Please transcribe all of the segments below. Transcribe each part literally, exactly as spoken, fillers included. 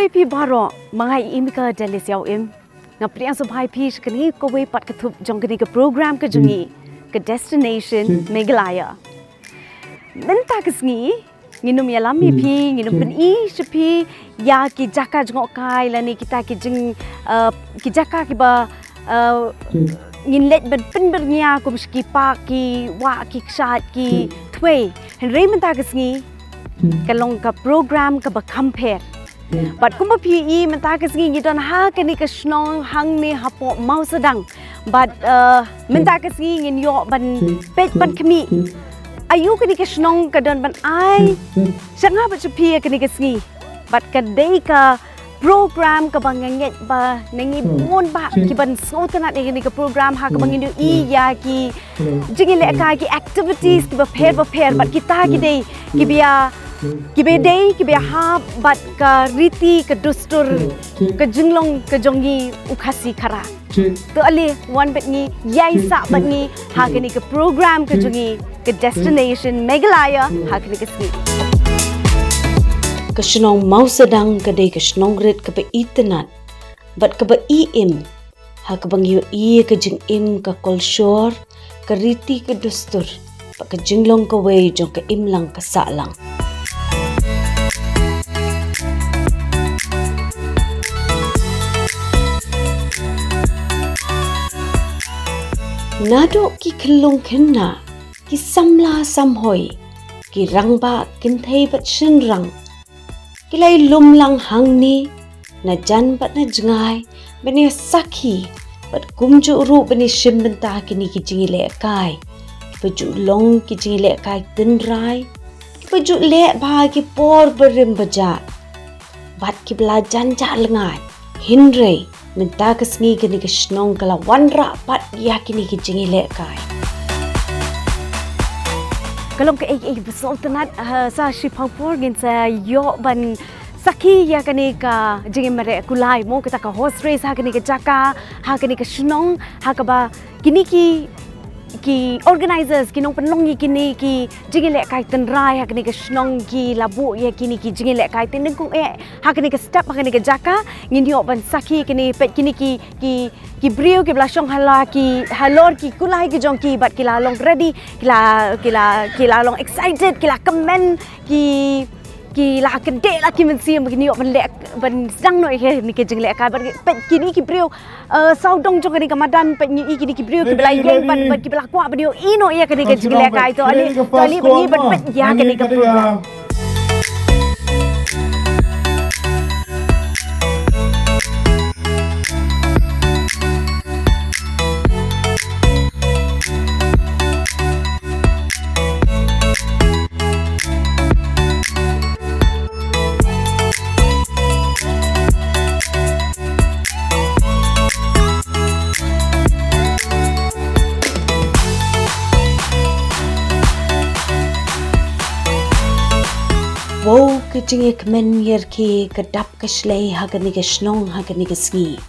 Phi baroh, ma nga i Imika Delice Ïaw Im. Nga pdiang sngewbha ïa phi sha kane kawei pat ka thup jong kane ka program ka jong ngi, ka Destination Meghalaya. Mynta ka sngi, ngin ym ïalam ïa phi, ngin ym pyni sha phi ïa ki jaka jngohkai lane kita ki jing, eh, ki jaka kiba, eh, ngin leit ban pynbyrngia kum sha ki park, ki wah, ki kshaid, ki thwei. Hynrei mynta ka sngi ka long ka program kaba kham pher. Bad kumba phi i mynta ka sngi ngi don ha kane ka shnong hangne hapoh Mawsadang. Bad, eh, mynta ka sngi ngin ïoh ban peit ban khmih. Aïu kane ka shnong ka don ban ai sha nga bad sha phi ïa kane ka sngi. Bad ka dei ka program kaba nga ngeit ba na ngi bun bah ki ban sngewtynnat ïa kane ka program ha kaba ngin ïohi ïa ki jingïalehkai, ki activities kiba pher ba pher bad kita ki dei kiba ïa, kiba dei kiba ïahap bad ka riti ka dustur ka jinglong ka jong ngi u Khasi Khara. To ale wan bad ngi, ïaisah bad ngi ha kane ka program ka jong ngi, ka Destination Meghalaya ha kane ka sngi. Ka shnong Mawsadang ka dei ka shnong rit kaba itynnat bad kaba i im ha kaba ngi ïohi ka jingim ka kolshor, ka riti ka dustur bad ka jinglong kawei jong ka imlang ka sahlang. Naduh ki khyllung khynnah, ki samla samhoi, ki rangbah kynthei bad shynrang, ki la ïalum lang hangne na jan bad na jngai ban ïa sakhi bad kumjuh ruh ban ïa shim bynta kine ki jingïalehkai kiba ju long ki jingïalehkai tynrai kiba ju leh bha ki por barim bajah bad kiba la jan jah lyngngai. Hynrei mynta ka sngi kane ka shnong ka la wanrah pat ïa kine ki jingïalehkai. Ka long kaei kaei ba sngewtynnat, ah, sa shipang por ngin sa ïoh ban sakhi ïa kane ka jingim mareh kulai mo, kata ka horse race ha kane ka jaka, ha kane ka shnong, ha kaba kine ki, ki organizers, ki nongpynlong ïa kine ki jingïalehkai tynrai ha kane ka shnong ki la buh ïa kine ki jingïalehkai tynrai kong eh ha kane ka step, ha kane ka jaka. Ngin ïoh ban sakhi kine, peit kine ki, ki, ki briew kiba la shong hala ki, halor ki kulai ki jong ki bad ki la long ready, ki la, ki la, ki la long excited, ki la kmen, ki, ki la kyndit la ki mynsiem, ba kin ïoh ban leh, ban sdang noh ïa kine ki jinglehkai bad peit kine ki briew, eh, sawdong jong kane ka madan, peit ngi i kine ki briew kiba la ïeng bad, bad kiba la kwah ban ïoh ïehnoh ïa kane ka jinglehkai. To ale, to ale bad ngi ban peit ïa kane ka program. Wow, ka jingïakmen ïarkhie ka dap ka shlei ha kane ka shnong ha kane ka sngi.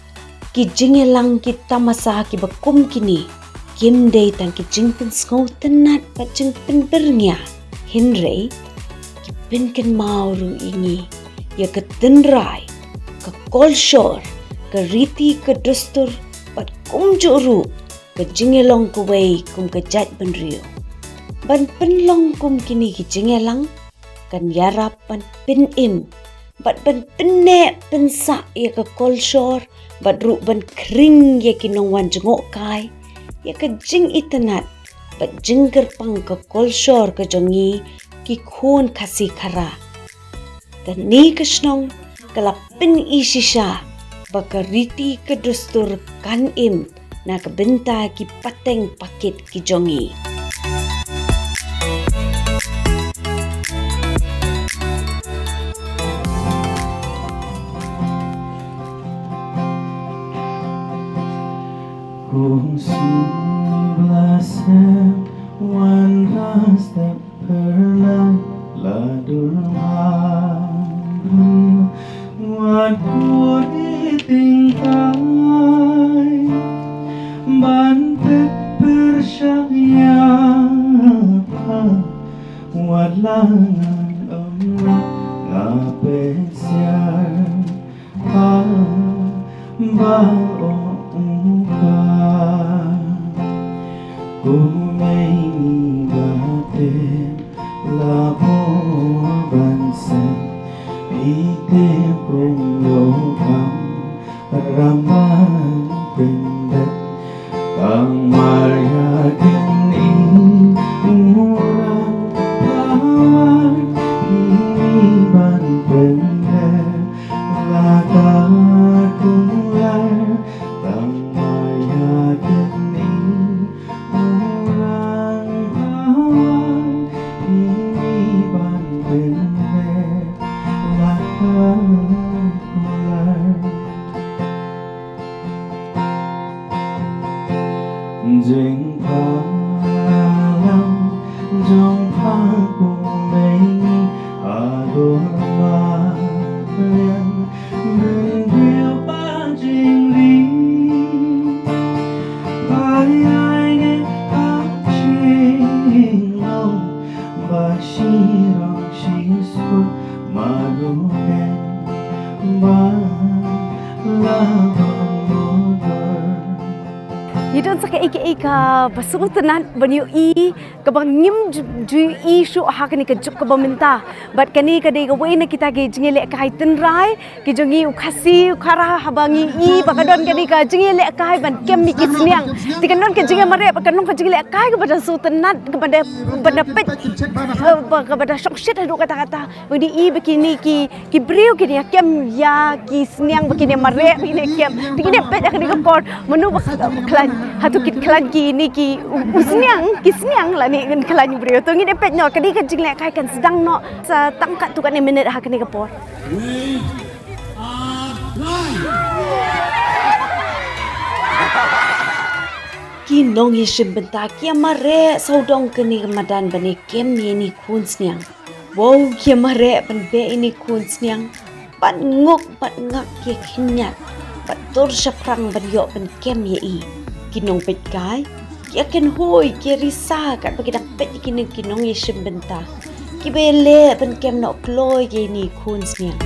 Ki jingïalang ki tamasa kiba kum kine kim dei tang ki jingpynsngewtynnat bad jingpynbyrngia, hynrei ki pynkynmaw ruh ïa ngi ïa ka tynrai, ka kolshor, ka riti ka dustur bad kumjuh ruh ka jingïalong kawei kum ka jaitbynriew. Ban pynlong kum kine ki jingïalang kan ïarap ban pynim bad ban pynneh pynsah ïa ka kolshor bad ruh ban khring ïa ki nongwan jngohkai ïa ka jingitynnat bad jingkyrpang ka kolshor ka jong ngi ki khun Khasi Khara. Kane ka shnong ka la pyni shisha ba ka riti ka dustur kan im na ka bynta ki pateng pakit ki jong ngi. Kong sngewbha sngewbha wanrah step pyrnai la dur bha. Wat kut i tyngkai ban peit pyrshah ïa pha. Wat la ngan ym lah nga peit siar. Kumei ni ba te la bo ban sen i te pung lo kam raman pendet. Kang Maria ken i murang pawar i ban pendet la ka kung lai. Tang Maria ken i murang pawar i ban pendet la ka kung lai. Jingphalang jong pha kumei ha dor Mariang, mynriew ba jingri ba ïai ngi ha jinglong ba shi rong shi suk malu ken ba la ban motor. Ngi don sa kaei kaei kaba sngewtynnat ban ïohi, kaba ngim ju, ju ïohi shuh ha kane ka juk kaba mynta. Bad kane ka dei kawei na kita ki jingïalehkai tynrai ki jong ngi u Khasi u Khara, haba ngi ïohi ba ka don kane ka jingïalehkai ban kem ïa ki sniang. Te ka don ka jingïamareh bad ka don ka jingïalehkai kaba da sngewtynnat, kaba da, ba da peit, eh, ba, kaba da shongshit haduh katta katta. Ba ngi ïohi ba kine ki, ki briew kin ïa kem ïa ki sniang, ba kin ïamareh, ba kin ïa kem. Te ngin ïa peit ha kane ka por mano ba khlaiñ, hato kin khlaiñ kine ki u, u sniang, ki sniang lane kin khlaiñ u briew. To ngin ïa peit noh, kane ka jinglehkai kan sdang noh sa tang katto katne minit ha kane ka por. Ki nongïashim bynta ki ïamareh sawdong kane ka madan ban ïa kem ïa ine i khun sniang. Wow, ki ïamareh ban beh ine i khun sniang. Bad nguk bad ngak ki ïa khynñiat bad tur shaphrang ban ïoh ban kem ïa i. Ki nongpeitkai ki ïa kynhoi, ki ïa risa katba ki dang peit ïa kine ki nongïashim bynta kiba ïaleh ban kem noh kloi ïa ine i khun sniang.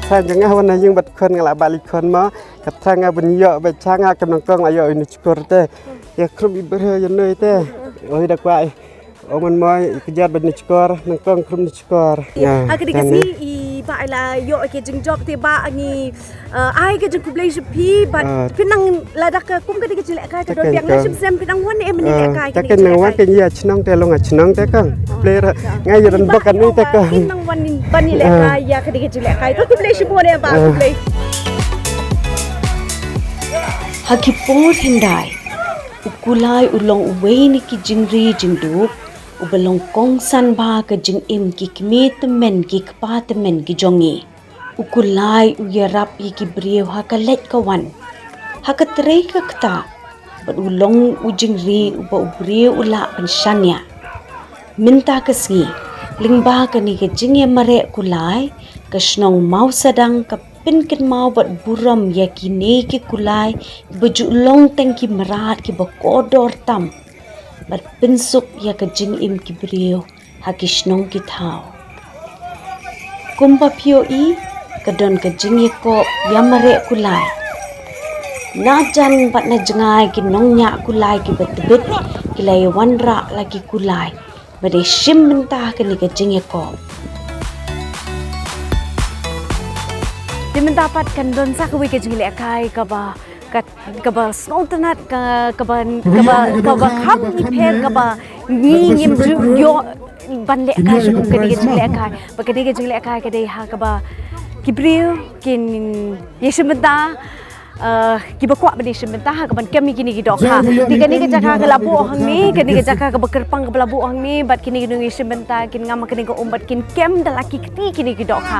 Sa jong nga wan na ïing bad khun nga la bah li khun mo. Ka thrang nga ban ïoh ba cha nga kem nyngkong la ïoh ïa ine i shkor te. Ïa khrum i briew ïa ine te. Oi da kwah i. Ong ngan mo i kjat ba ine i shkor, nyngkong khrum ine i shkor. Ha kane ka sngi i bah i la ïoh ïa ka jingjop te bah ngi, eh, ai ka jingkhublei sha phi bad phin nang lada ka kum kane ka jinglehkai ka don biang, la shim snem phin nang wan ne em ban ïalehkai kane ka jinglehkai? Te kan nang wan kan ïa chnong te long ha chnong te kong. Khublei ra nga ïa don bok kane te kong. Phin nang wan ban ïalehkai ïa kane ka jinglehkai. Khublei shibun eh bah, khublei. Ha ki por hyndai u kulai u long uwei na ki jingri jingdup uba long kongsan bha ka jingim ki kmie tymmen ki kpa tymmen ki jong ngi. U kulai u ïarap ïa ki briew ha ka leit ka wan, ha ka trei ka ktah, bad u long u jingri uba u briew u lah ban shaniah. Mynta ka sngi, lyngba kane ka jingïamareh kulai, ka shnong Mawsadang ka pynkynmaw bad burom ïa kine ki kulai ba ju long tang ki mrad kiba kordor tam bad pynsuk ïa ka jingim ki briew ha ki shnong ki thaw. Kumba phi ïohi, ka don ka jingïakob ïamareh kulai. Na jan bad na jngai ki nongñiah kulai kiba tbit ki la ïa wanrah la ki kulai ba dei shim bynta kane ka jingïakob. Te mynta pat kan don sa kawei ka jinglehkai kaba, ka, kaba sngewtynnat, ka, kaba, kaba, kaba kham ipher, kaba ngi ngim ju ïoh ban lehkai shuh kum kane ka jinglehkai. Ba kane ka jinglehkai ka dei ha kaba ki briew kin ïashim bynta, eh, kiba kwah ban ïashim bynta ha kaban kem ïa kine ki dohkha. Te kane ka jaka ka la buh hangne, kane ka jaka kaba kyrpang kaba la buh hangne, bad kine ki nongïashim bynta kin ngam ha kane ka um bad kin kem da la ki kti kine ki dohkha.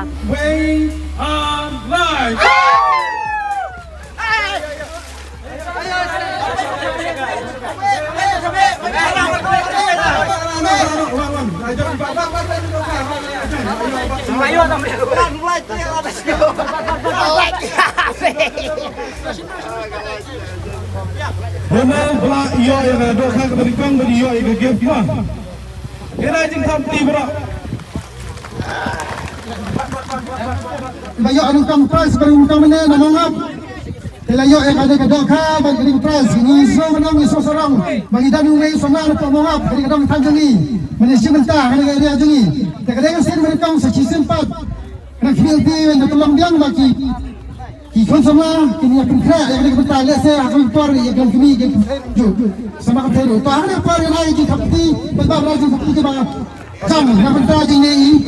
Hynrei ba la ïoh ïa ka dohkha kaba nyngkong ba dei ïoh ïa ka gift mo. Ïa la jingthap kti baroh. Ba ïoh rukom prize ba rukom ne na Mawngap. Te la ïoh ïa ka dei ka dohkha bad ka dei ka prize. Ngi sngewbha ngi sngewsarong ba ngi dang wei samla na Mawngap ka dei ka dang than jong ngi. Mane shi mynta ka dei ka area jong ngi. Te ka dei ka sien ba rukom sa shisien pat. Ka dei ka sien ba rukom biang ba ki ki khun samla kin ïa pynkhreh ïa ka dei ka bynta lehse ha ka por ïa ka kmie ka ju. Sama ka thero. To ha ka por ïa ka jingthap kti ba ba jingthap kti ba Jam, na bynta jingïaid,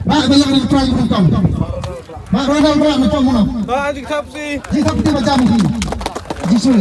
ba, ba ïa ka trai ba tong. Ba, ba, ba, ba, ba, ba, ba. Ba, jingthap si. Jingthap si ba jam ki. Jisu.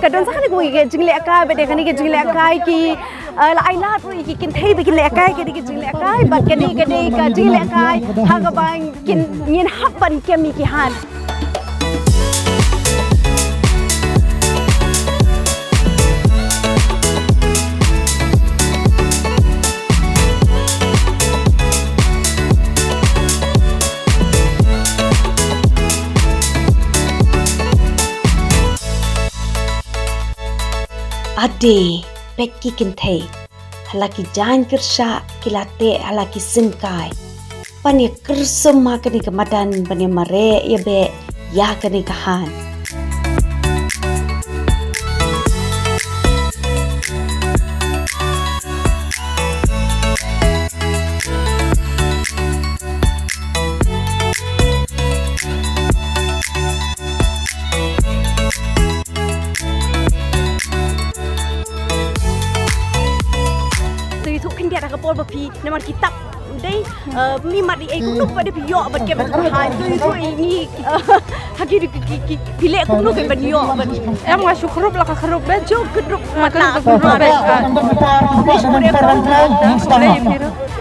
Ka don sa kane ka jinglehkai, bad kane ka jinglehkai ki, eh, la ai lad ruh ïa ki kynthei ba kin lehkai kane ka jinglehkai, bad kane, kane ka jinglehkai ha kaba kin, ngin hap ban kem ïa ki han. Ade, peit ki kynthei ha la ki jaiñ kyrshah, ki la teh ha la ki syngkai ban ïa kyrsum ha kane ka madan, ban ïa mareh ïa beh ïa kane ka han. To ïathuh khyndiat ha ka por ba phi namar ki tap dei, eh, mi mat i ei kumno pat de phi ïoh bad kem ha. To ïathuh i ngi, eh, ha ki ki ki ki phi leh kumno ki ban ïoh bad. Em nga shu khrup la ka khrup de. Shu khrup ma ka khrup.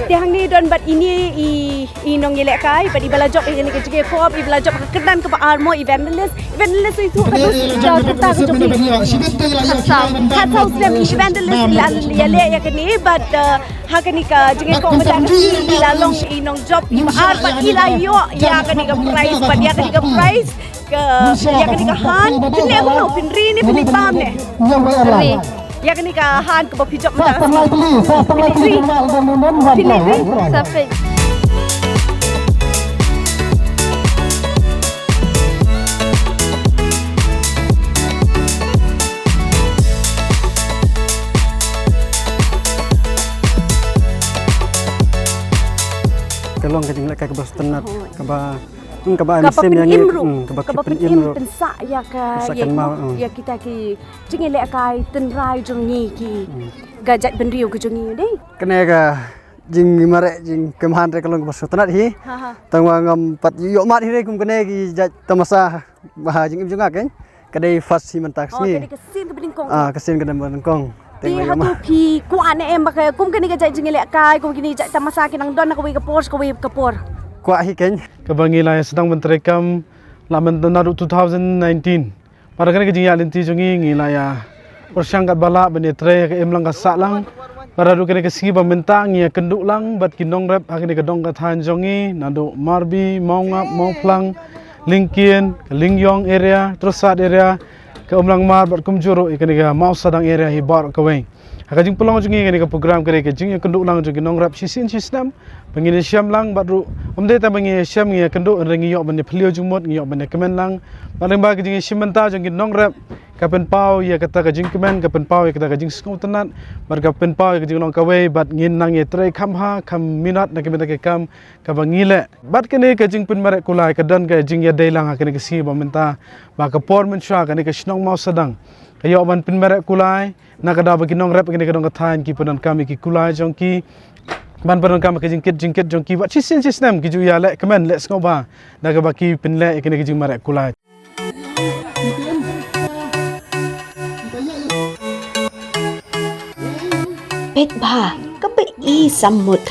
Te hangne don bad ine i, i nongïalehkai bad iba la jop ïa kane ka jingïakop, iba la jop ha ka kyrdan kaba ar mo evangelist. Evangelist ïathuh ka dus ka kyrta ka jong i. Khatsaw. Khatsaw snem evangelist i la ïaleh ïa kane bad, eh, ha kane ka jingïakop mynta ka sngi i la long i nongjop iba ar bad i la ïoh ïa kane ka prize bad ïa kane ka prize ka ïa kane ka han. Phin leh kumno, phin ri ne phin leh bam ne? Ri. Ïa kane ka han kaba phi jop mynta ka sngi. Phin leh ri. Phin leh ri. Sa peit. Ka long ka jinglehkai kaba sngewtynnat, kaba, hmm, kaba, kaba mynsiem ïa ngi, ruh, hmm, kaba, kaba pynim, pynim ruh, pynsah ïa ka, pynsah ïa ka, hmm, ïa kita ki jingïalehkai tynrai jong ngi ki, hmm, ka jaitbynriew ka jong ngi dei. Kane ka jingmareh jingkemhan re ka long kaba sngewtynnat hi. Ha, ha. Tangba ngam pat ïoh mad hi re kum kane ki jait tamasa ba ha jingim jong nga keiñ. Ka dei first hi mynta ka sngi. Oh, ka dei ka sien kaba nyngkong. Ah, ka sien kaba nyngkong. Te hato phi kwah ne em ba ka kum kane ka jait jingïalehkai, kum kine jait tamasa ki nang don na kawei ka por sha kawei ka por? Kwah hi keiñ. Kaba ngi la ïa sdang ban treikam la mynta naduh two thousand nineteen. Bad ha kane ka jingïaid lynti jong ngi ngi la ïa pyrshang katba lah ban ïa trei ha ka imlang ka sahlang. Bad haduh kane ka sngi ba mynta ngi ïa kynduh lang bad ki nongrep ha kane ka dong ka thaiñ jong ngi, naduh Marbi, Mawngap, Mawphlang, Lyngkien, ka Lyngïong area, Trusat area, ka Umlangmar bad kumjuh ruh ïa kane ka Mawsadang area hi baroh kawei. Ha ka jingpynlong jong ngi kane ka program ka dei ka jingïakynduh lang jong ki nongrep shisien shisnem ba ngin ïa shem lang bad ruh ym dei tang ba ngin ïa shem, ngin ïa kynduh, hynrei ngi ïoh ban ïa phylliew jingmut, ngi ïoh ban ïa kmen lang. Bad lyngba ka jingïashim bynta jong ki nongrep ka pynpaw ïa kata ka jingkmen, ka pynpaw ïa kata ka jingsngewtynnat bad ka pynpaw ïa ka jinglong kawei bad ngin nang ïa trei kham bha kham minot na ka bynta ka kam kaba ngi leh. Bad kane ka jingpynmareh kulai ka don ka jingïadei lang ha kane ka sngi ba mynta ba ka por mynshuwa kane ka shnong Mawsadang ka ïoh ban pynmareh kulai na ka daw ba ki nongrep kane ka dong ka thaiñ ki pyndonkam ïa ki kulai jong ki. Ban pyndonkam ka jingkit jingkit jong ki wat shisien shisnem ki ju ïaleh kmen leh sngewbha da kaba ki pynleh ïa kine ki jingmareh kulai. Peit bha, kaba i sammut.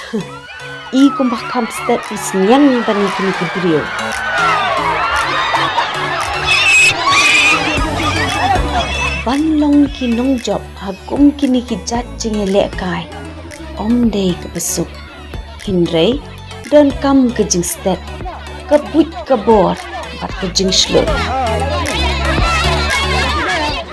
I kumba kham stet i sniang ban ïa kine ki briew. Ban long ki nongjop ha kum kine ki jait jingïalehkai. Ym dei kaba suk. Hynrei donkam ka jingstet, ka buit ka bor bad ka jingshlur.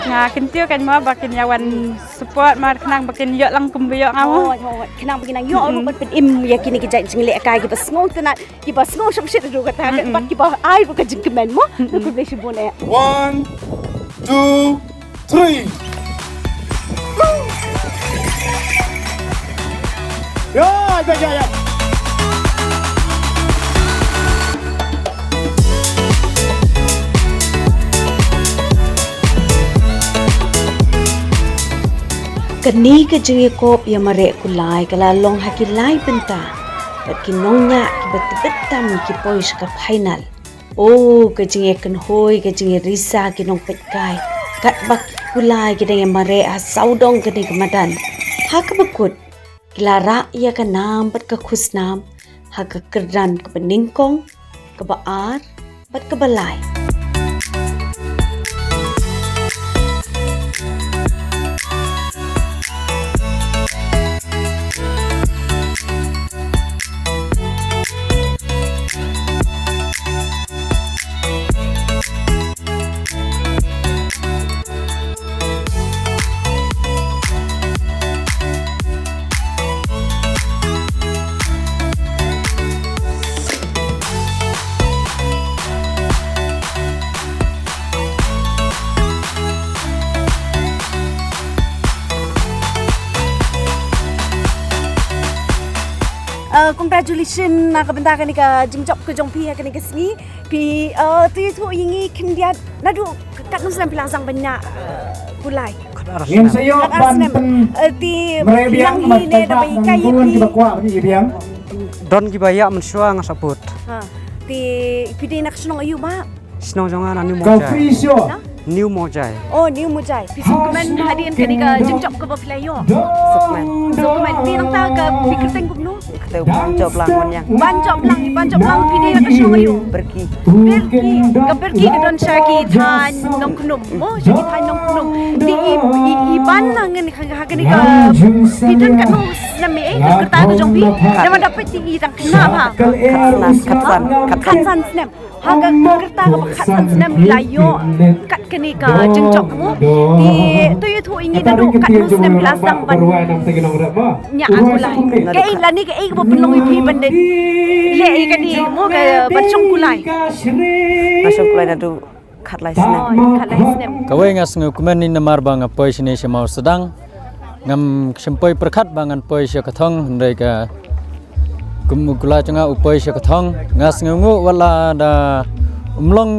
Nga kyntiew kan mo ba kin ïa wan support mo khnang ba kin ïoh lang kumba ïoh nga mo. Oh, oh, khnang ba kin nang ïoh ruh ban pynim ïa kine ki jait jinglehkai kiba sngewtynnat, kiba sngewshongshit ruh kata, bad kiba ai ruh ka jingkmen mo. Khublei shibun eh. One, two, three. Ya, ya, ya, ya. Kane ka jingïakop ïa mareh kulai ka la long ha ki lai bynta. Bad ki nongñiah kiba tbit tam ki poi sha ka final. O, ka jingïakynhoi, ka jingïarisa ki nongpeitkai. Katba ki kulai ki dang ïamareh ha sawdong kane ka madan. Ha kaba kut, ki la rah ïa ka nam bad ka khusnam ha ka kyrdan kaba nyngkong, kaba ar bad kaba lai. Uh, congratulations na ka bynta kane ka jingjop ka jong phi ha kane ka sngi. Phi, uh, tu ïathuh ïa ngi khyndiat naduh katno snem phi la sdang ban ñiah, uh, kulai? Ngin sa ïoh ban pyn- Uh, te phi nang hi ne da ba ïa kai ïa phi? Don kiba ïa mynshuwa nga saput. Ha. Te phi dei na ka shnong aïu ba? Shnong jong nga na New Mawjai. New Mawjai. Oh, New Mawjai. Phi sngewkmen hadien kane ka jingjop kaba phi la ïoh? Sngewkmen. Sngewkmen. Te nangta ka phi kyrteng kumno? Kyrteng Banjop Lang Wanniang. Banjop Lang, Banjop Lang phi dei na ka shnong aïu? Birki. Birki. Ka Birki ka don sha ki thaiñ Nongkhnum. Oh, sha ki thaiñ Nongkhnum. Te i, i, i ban na ngan ha kane ka, phi don katno snem eh, ka kyrta ka jong phi? Namar da peit te i dang khynnah bha. Khatsan, khatsan, khatsan. Khatsan snem. Ha ka kyrta kaba khatsan snem i la ïoh kat kane ka jingjop mo. Te to ïathuh ïa ngi naduh katno snem phi la sdang ban ñiah kulai? Kaei lane kaei kaba pynlong ïa phi ban leh ïa kane mo, ka ban shong kulai? Nga shong kulai naduh khatlai snem. Oh, khatlai snem. Kawei nga sngewkmen hi namar ba nga poi shane sha Mawsynram. Ngam shym poi pyrkhat ba ngan poi sha ka thong, hynrei ka kum u kulai jong nga u poi sha ka thong. Nga sngewnguh wat la da ym long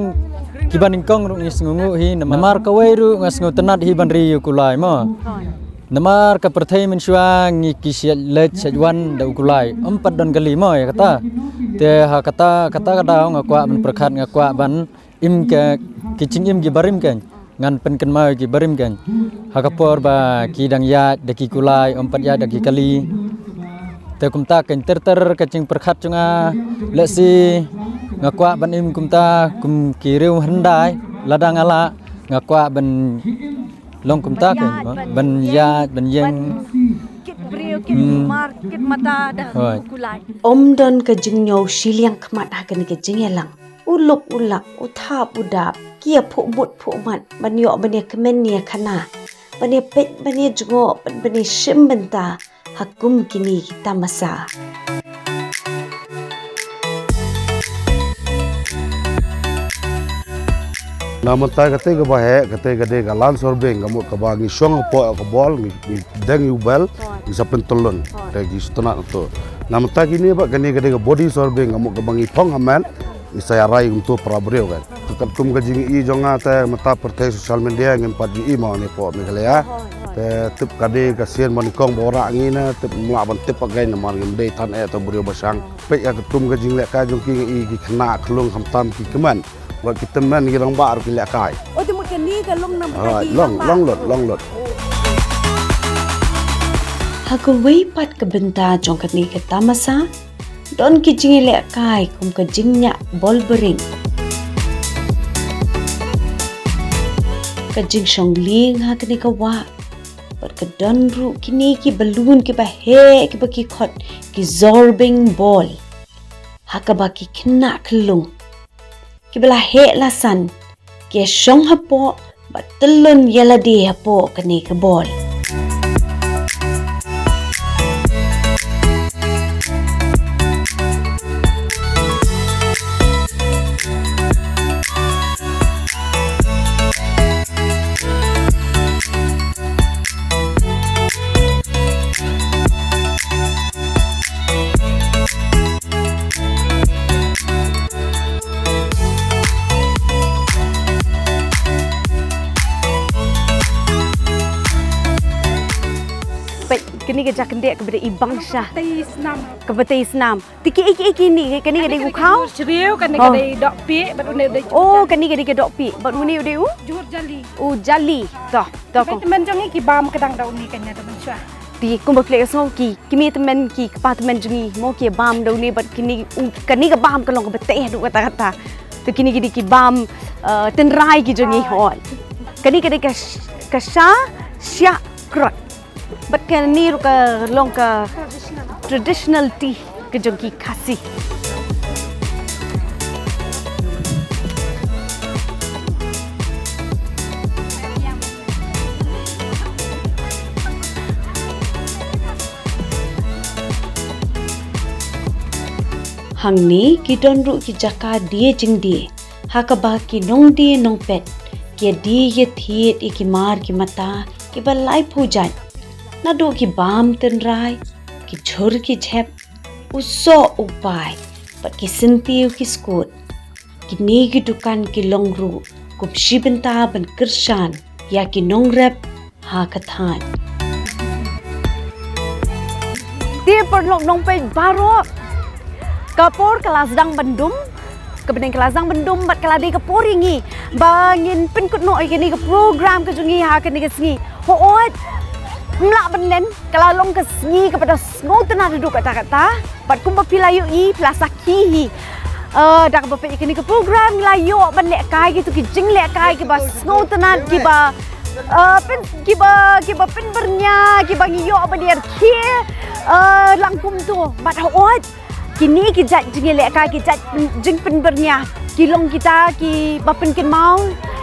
kiba nyngkong ruh ngi sngewnguh hi namar kawei ruh nga sngewtynnat hi ban ri ïa u kulai mo. Namar ka pyrthei mynshuwa ngi ki shait leit shait wan da u kulai. Ym pat don kali mo ïa kata. Te ha kata, kata ka daw nga kwah ban pyrkhat, nga kwah ban im ka, ki jingim ki barim kein. Ngan pynkynmaw ïa ki barim kein ha ka por ba ki dang ïaid da ki kulai, ym pat ïaid da ki kali. Te kumta kein ter ter ka jingpyrkhat jong nga, lehse nga kwah ban im kumta kum ki riew hyndai, lada nga lah nga kwah ban long kumta kein, ban ïaid, ban ïeng, ban kit briew, kit mar, kit mata da u kulai. Ym don ka jingñiew shiliang khmat ha kane ka jingïalang. U luk u lak, u thap u dap, ki ïa phuh mut phuh mat ban ïoh ban ïa kmen ïa khana, ban ïa peit, ban ïa jngoh, ban, ban ïa shim bynta ha kum kine ki tamasa. Na mynta kata kaba heh, kata ka dei ka Lance Horbein, ka mut kaba ngi shong hapoh ka bol, ngi, ngi deng ïa u bel, ngi sa pyntyllun. Te ngi sngewtynnat na to. Na mynta kine ba kane ka dei ka Body Horbein, ka mut kaba ngi phong ha met, ngi sa ïa rai kumto para briew kan. Katkum ka jingïohi jong nga te mynta pyrthei social media ngim pat ju i mo ne hapoh Meghalaya. Te tip ka dei ka sien ba nyngkong ba u rah ngi, ne tip ym lah ban tip pat kein namar ngim dei than eh, to briew ba shang. Peit ïa ka tum ka jinglehkai jong ki, ngi i ki khynnah khyllung khamtam ki kmen. Wat ki tymmen ki rangbah ruh ki lehkai. Oh, te mut kane ka long namar ka Alright, ki long, rangbah. Long lut, long lut. Ha kawei pat ka bynta jong kane ka tamasa, don ki jingïalehkai kum ka jingñiah bol bering, ka jingshong lieng ha kane ka wah, bad ka don ruh kine ki balloon kiba heh kiba ki khot ki zorbing ball, ha kaba ki khynnah khyllung kiba la heh la san ki shong hapoh bad tyllun ïa lade hapoh kane ka ball. Peit, kane ka jaka kyndit kaba dei i bang sha. Tei snam. Kaba tei snam. Te kiei kiei kine, kane ka dei u khaw? Shriew, kane ka dei dohpieh, bad une u dei. Oh, kane ka dei ka dohpieh, bad une u dei u? Jhur jali. U jali. To, to. Peit, tymmen jong ngi ki bam ka dang da une kane, tymmen shuwa. Te kumba phi la ïohsngew ki, ki mei tymmen ki kpa tymmen jong ngi mo ki bam da une bad kine u, kane ka bam ka long kaba tei haduh katta katta. Te kine ki dei ki bam, eh, tynrai ki jong ngi hoi. Kane ka dei ka sh-, ka sha shiah krot. Bad kane ruh ka long ka traditional tea ka jong ki Khasi. Hangne ki don ruh ki jaka die jingdie, ha kaba ki nongdie nongpet ki die ïa thied ïa ki mar ki mata kiba laiphew jait. Naduh ki bam tynrai, ki jhur ki jhep, u soh u pai, bad ki syntiew ki skud. Kine ki dukan ki long ruh kum shi bynta ban kyrshan ïa ki nongrep ha ka thaiñ. Te paralok nongpeit baroh, ka por ka la sdang ban dum, ka bneng ka la sdang ban dum bad ka la dei ka por ïa ngi ba ngin pynkut noh ïa kane ka program ka jong ngi ha kane ka sngi. Hooid, ym lah ban len, ka la long ka sngi kaba da sngewtynnat haduh katta katta. Bad kumba phi la ïohi, phi la sakhi hi. Eh, da kaba peit ïa kane ka program ngi la ïoh ban lehkai kito ki jinglehkai kiba sngewtynnat, kiba, eh, pyn-, kiba, kiba pynbyrngia, kiba ngi ïoh ban ïarkhie, eh, lang kumto. Bad hooid, kine ki jait jingïalehkai, ki jait pyn-, jingpynbyrngia ki long kita kiba pynkynmaw,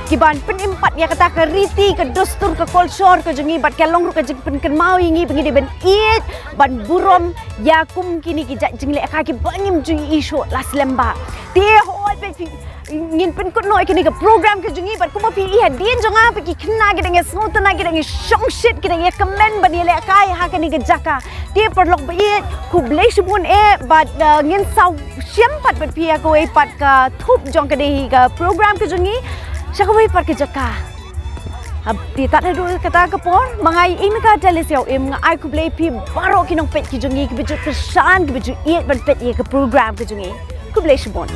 kiban pynim pat ïa kata ka riti, ka dustur, ka kolshor ka jong ngi, bad ka long ruh ka jingpynkynmaw ïa ngi ba ngi dei ban ïeit, ban burom ïa kum kine ki jait jinglehkai kiba ngim ju ïohi shuh la slem bha. Te hooid, peit phi, ngin pynkut noh ïa kane ka program ka jong ngi, bad kumba phi ïohi hadien jong nga, peit ki khynnah ki dang ïa sngewtynnat, ki dang ïa shongshit, ki dang ïa kmen ban ïalehkai ha kane ka jaka. Te paralok ba ïeit, khublei shibun eh, bad, uh, ngin sa ïashem pat bad phi ha kawei pat ka thup jong kane hi ka program ka jong ngi sha kawei pat ka jaka. Haba ïa tad haduh kata ka por, ma nga i Mika Delicia Im, nga ai khublei phi baroh ki nongpeit ki jong ngi, kiba ju kyrshan, kiba ju ïeit ban peit ïa ka program ka jong ngi. Khublei shibun.